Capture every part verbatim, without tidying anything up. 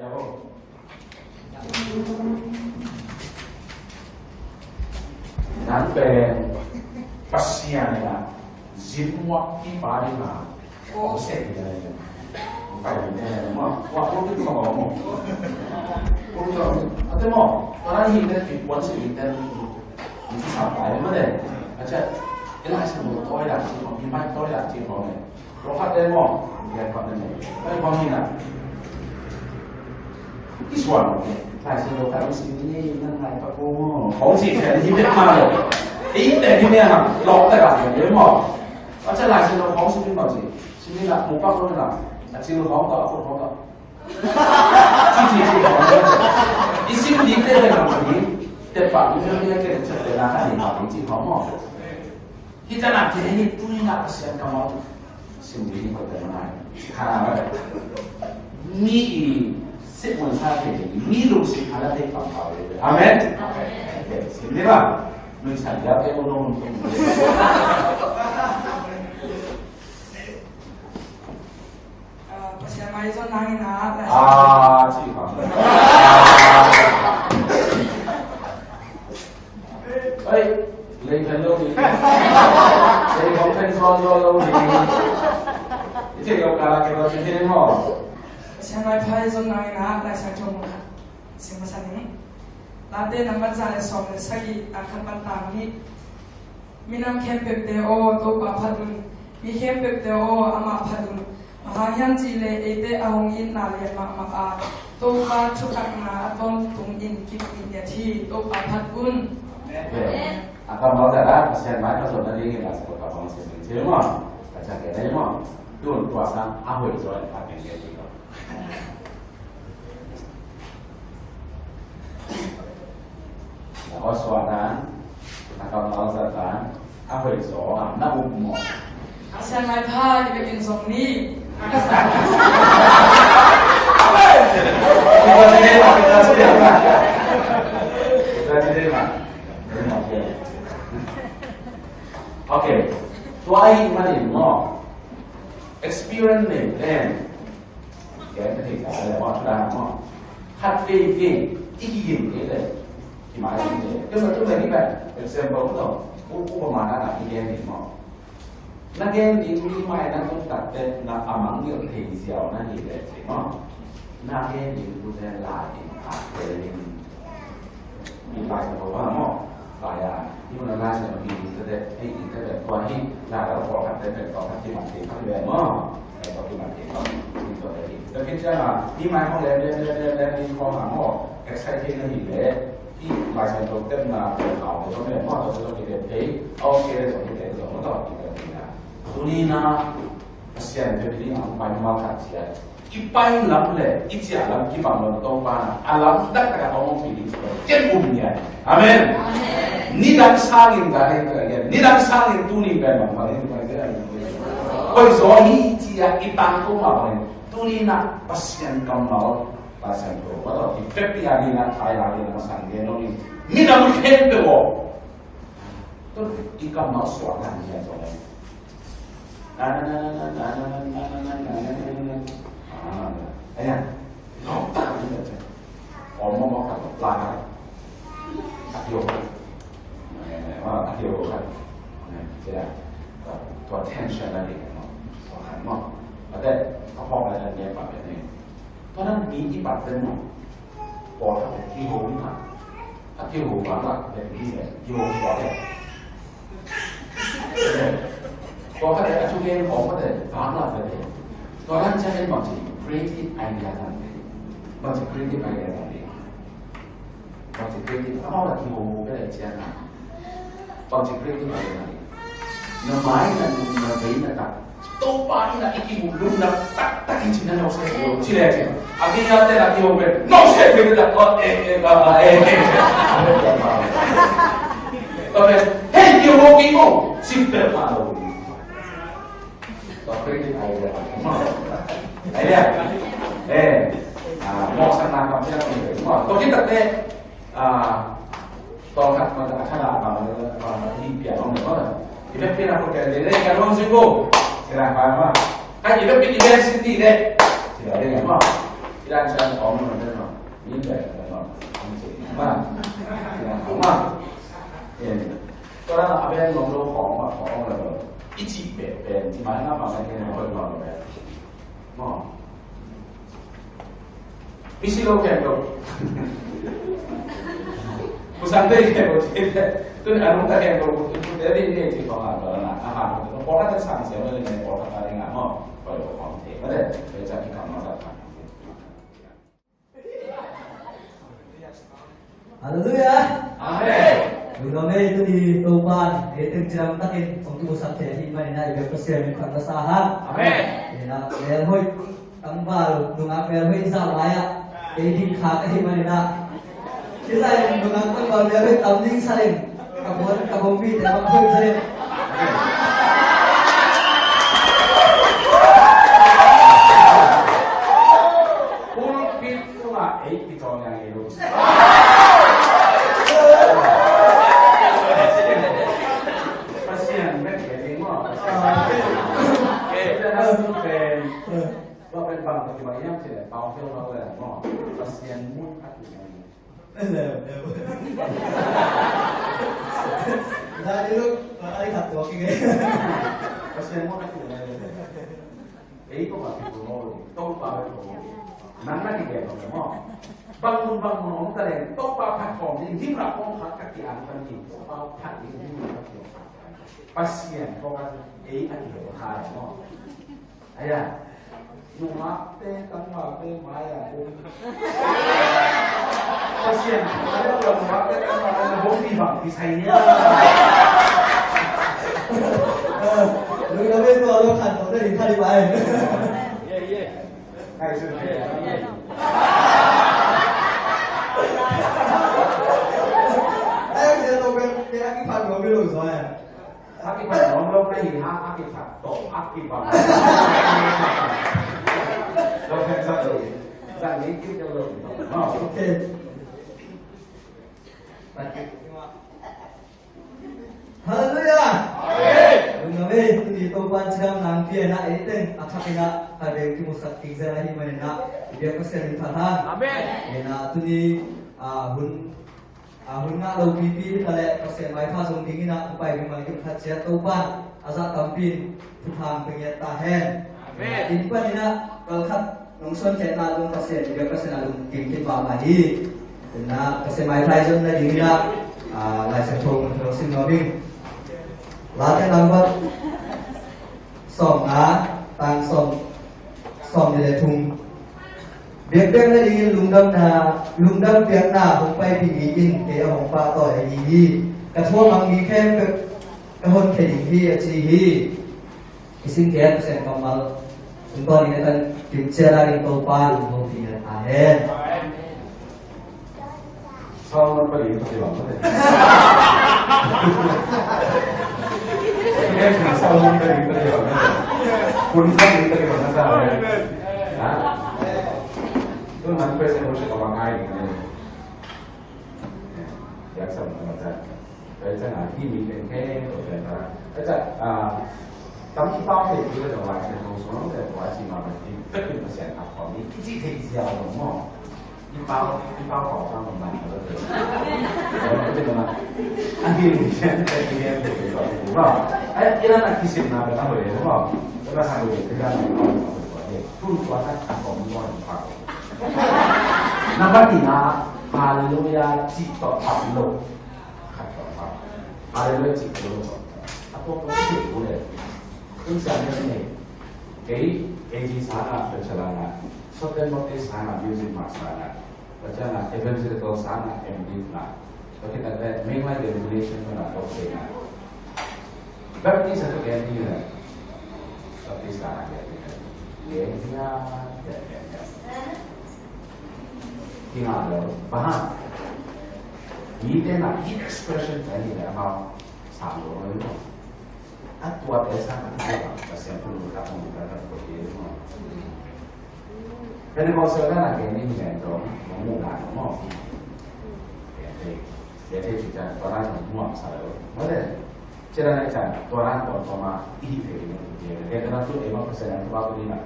Nang pen Pasian in a zin muak i pa ding a, aw, sek hi a, pai hi a, maw, wa ko tu ko maw, ko tu a te maw, ko na hi te pi puan si hi te, ni sa pai ma de, a cha, ila sa mo toi da si ko, mi mai toi da si ko ne. Tua khat te maw, tua khat te maw. Tua khat te maw. I suan maw. Lai Siangtho khat hong sim ni, nang ngai pa ko maw. Hong sim khat hi bek mah lo. Ei te hi mah lo, te ka hi maw. A cha Lai Siangtho hong sim ni maw ci. Sim ni la, mu pa ko la. A ci lo hong ka, ko hong ka. Ci ci ci hong. I sim ni te le na ni. Te pa ni ni ke cha te la ka ni pa ni ci hong maw. Hih tanah kei hih tuni-in ah Pasian kammal sim ding hi kote manai. Hana ba. Mi i sik mun sa kei, mi lungsim a la thei kammal. Amen. Amen. Sim ding ba. Nun sa dia pe mun mun. Ah, Pasian mai zon nang in ah, Lai Siangtho. Ah, ci bang. Oi, lei kan lo ni. Lei kong kan zon lo lo ni. Ite lo kala ke lo ni mo. Pasian mai phai zon nang in ah, Lai Siangtho mu khat. Sim masa ning. Late nambat za le sawm le sagih, a khat pan tang nih. Minam khempeuhte aw, Topa phat un. Mi khempeuhte aw, amah phat un. Bang hang hiam cih leh eite a hong itna lian mahmah a, Topa thutakna a tawntungin kipumkhat hi. Topa phat un. Amen. A kammal zat ah Pasian mai phat zawh nadingin a sa ko ka bang sim ding ci maw. Ka cak ke dai maw. Tun tua sang a hoih zaw in phat ding ke ci ko. Na aw suahdan, na kammal zatdan, a hoih zaw a na up maw. A sian mai pha, i biakin zong ni. Okay. Tua ahih manin maw, experience nei pen Gen ka thei sa le maw, thudan maw. Khat vei vei i kigin kei le, kimai kei le. Tua maw, tua maw, hi pen example maw, u, upama na na i gen ding maw. Na gen ding mi mai na tun tak te na a mangngilh thei ziau na hi le ci maw. Na gen ding tu te lai in a te ding. I Lai Siangtho pa maw. Lai a, i mun a Lai Siangtho i te te, ei i te te, tua hi, Lai a pawlkhat te pen pawlkhat kiman thei khat ve maw. Ei pawlkhat kiman thei khat, i tua te hi. Tua khit ciang a, mi mai hong lem, lem, lem, lem, lem, i khawng a maw. Excite thei na hi le, i Lai Siangtho tepna, pen kau te zong lem maw, tua te zong i te thei, a ok le zong i te zong maw, tua i te thei na. Tuni na, Pasian te ding a hong pai mal khat ciat. I pai lam le i ciah lam kibang lo Topa na a lam taktak a hong pi ding ken um nia. Amen. Amen. Nidang sangin ka hei ka gen, nidang sangin tuni pen bang bang in ka gen. Koi zaw hi cia i tang ko ma bang in tuni na Pasian kammal, Pasian ko ba to ki fek pi a ni na thai la ni na sang gen lo ni. Nidang khempeuh aw. Tun i kammal suak na ni a zaw. Tua tension na ding maw. Tua khat maw. Ate a phawk na ding pa pen ni. Tua nan mi i pat pen maw. Pawlkhat le kiho ding a, a kiho vanglak le ding le kiho vanglak le. Pawlkhat le a thugen pawlkhat le vanglak le. Tua dan ciang en bangci creative idea dan le. Bangci creative idea dan le. Bangci creative, amau le kiho ve le ciang a. Bangci creative a hi na. Na mai na nung na vei na tak. Topa in a i kimu lungdam taktak hi ci na lo se lo ci le ci. A vei a te la kiho ve. No se ve na tak. Tua e e ba ba e e. Tua ve. Hei kiho ki mo. Simple pa lo. Tua creative idea. Idea. Eh. Ah, mo sa na kam sia. Tua kita te. Ah, tawlkhat man a thala bang, bang, bang, hi pian hong ne maw. I bek pian a ko tel le le ka long sing ko. Sila ba ma. Ka i bek pian i bek sing ti le. Sila le ma. Yan sian om lo na no. Ni bek na no. Om si. Ma. Yan om ma. Yan. Ko na a ben om lo khong ma khong lo. I ci bek ben. Ci ma na ma na ken lo lo bek. Mo. Isi lo ken lo. Busan de ken lo. Tun anong ta ken lo. Tun de ni ni ci khong a lo na. A ha. Ko ka ta sang sia lo ni ko ka ta ni nga mo. Ko lo khong te. Ma de. Ko ca ki kam ma sa ta. Halleluiah. Amen. Lungdam ei, tuni Topa'n ei teng cidam takin hong kimusak thei ahih manin ah, i biak Pasian min thang ka sa hang. Amen. Ei na melhoih tangval nungak melhoih zah lai-ah ei ding khak ahih manin ah, hih lai nungak tangval melhoih tam ding sa leng. Ka buan, ka buan mi te bang hoih zaw. Pulpit tungah ei kicawn yang ei lo. Pasian bek bek ding maw. Pasian bek bek ding. Tua pen bang, bang hiam cih leh pau hiam lo leh maw. Pasian mut a tuh yang. Pasian mut a tuh yang. Ei, Topa, Topa, Topa. Nang na kigen lo maw. Bang mun bang mun om ta leh Topa phat khawm ding, himlak khawm khat ka kiang kan ding, Topa phat ding, himlak ka kiang. Pasian, Topa, ei a kiang khat maw. Aya, nungakte, tangvalte mai-ah bom. Pasian, aya, nungakte, tangvalte bom ni bang kisai ni. Lungdam ei, tua lo khat tawh na ding khat ding mai. Ngai sun. Aya, kei tawh kei, kei a kiphat lo mi lo zua. A kiphat nuam lo ka hi hang, a kiphat tawh a kibang. Lo khen sa lo. Zang ni kit lo. Ok. Halleluiah. Amen. Lungdam ei, tuni Topa'n cidam nang pia na ei teng a thak in ah, a deng kimusak ding zel ahih manin ah, i biak Pasian min thang hang. Amen. Ei na tuni, ah, hun A hun ngah lopipi hi ta leh Pasian maipha zong dingin ah hong pai ding mah kim khat ciat Topa'n a zah tampi in thuthang pia ngiat ta hen. Amen. Inn panin ah kal khat nong suan khiatna zong Pasian i biak Pasian a lungkim khin mahmah hi. Tua Pasian maipha i zon nadingin ah, ah, Lai Siangtho mun thum sim nuam ing. Late number sawmnga, tang sawm, sawmnih le thum. Biakpiakna dingin lungdamna, lungdam piakna hong paipih mi in kei a hong pahtawi ahi hi. Ka thu a mang mi khempeuh ka honkhia ding hi, a ci hi. I sim khia Pasian kammal tungtawn in a tan kim ciat a ding Topa in hong pia ta hen. Solomon pali in pali bang mate. Solomon pali in pali bang mate. Kun pali in pali bang mate. Ha? Tu nan praise and worship abang ai ni. Yak sam na mate. Tua ciangin hih mi khempeuh pen ta. Tua ciangin, ah, tam i pau thei kei leh Lai Siangtho sung lam leh tua ci mahmah hi. Tua pen Pasian a khawm hi. I cih thei ziau lo maw. I pau, i pau khawm sang lo mah. Tua pen mah. A hi mi sian, a hi mi sian, tua pen mah. Ai, i lan a kisimna pen a hoih lo maw. Tua pen a hoih lo, i lan a hoih lo. Tun tua pen a khawm hi maw, i pau. Number nihna, Halleluiah cih tawh a lo. Khat tawh khat. Hallelujah cih tawh. A tua tawh cih tawh leh. Tun siang ni. Kei, A G sang ah, Bachelor ngah. Southern Baptist sang ah, Music Master ngah. Tua ciang ah, Evangelical sang ah, M Div ngah. Tua khit teh, Mengmai Denomination ngah, tua khit ngah. Baptist ah, tua khit ngah. Baptist sang ah, tua khit ngah. Gen ngah, gen ngah. Kingah lo, bang hang. Mite na i expression pen hi leh amau sang lo lo. A tua pen sang a tua Pasian thu lo ka ong ka ka ko ye lo. Pentecostal na na gen ni men lo, mo mo na mo. Ye te, ye te ci ta tua na mo mo sa lo. Mo de. Ci ta na ci ta tua na tua tua ma i te ni. Ye te na tu e ma Pasian tua tu ni na.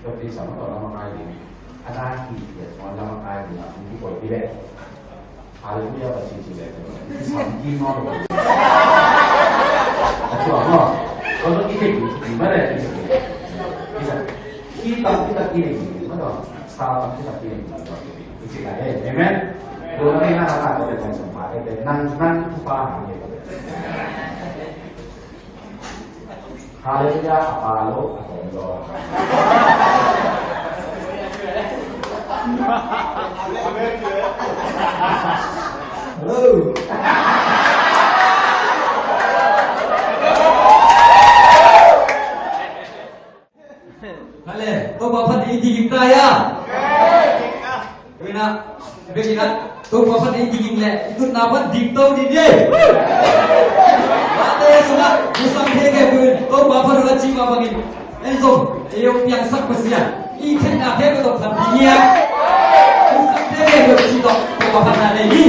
Baptist a mah tawh lam a kai ding. A Nang ki, ya, semua nama kai ni, nang ki boy, bila. Haleluya, pasti sila. Sampai mau. Aku apa? Kalau kita, gimana kita? Kita, kita, kita ini, mana? Sama kita ini. Amen. Tuhan ini nak kata kita jangan sempat. Nang, nang, apa? Haleluya, apa lo, apa lo. Hello. Hale, Topa phat i diging ta ya. Ina, bekina, Topa phat i diging le, i tutna phat ding to ding ye. Mate suna, musang thei ke pun, Topa phat la ci ma bangin. En zong, e yo piang sak Pasian. I khen na khen ko phat ding ya. Musang thei ke pun ci to, Topa phat na nei ni.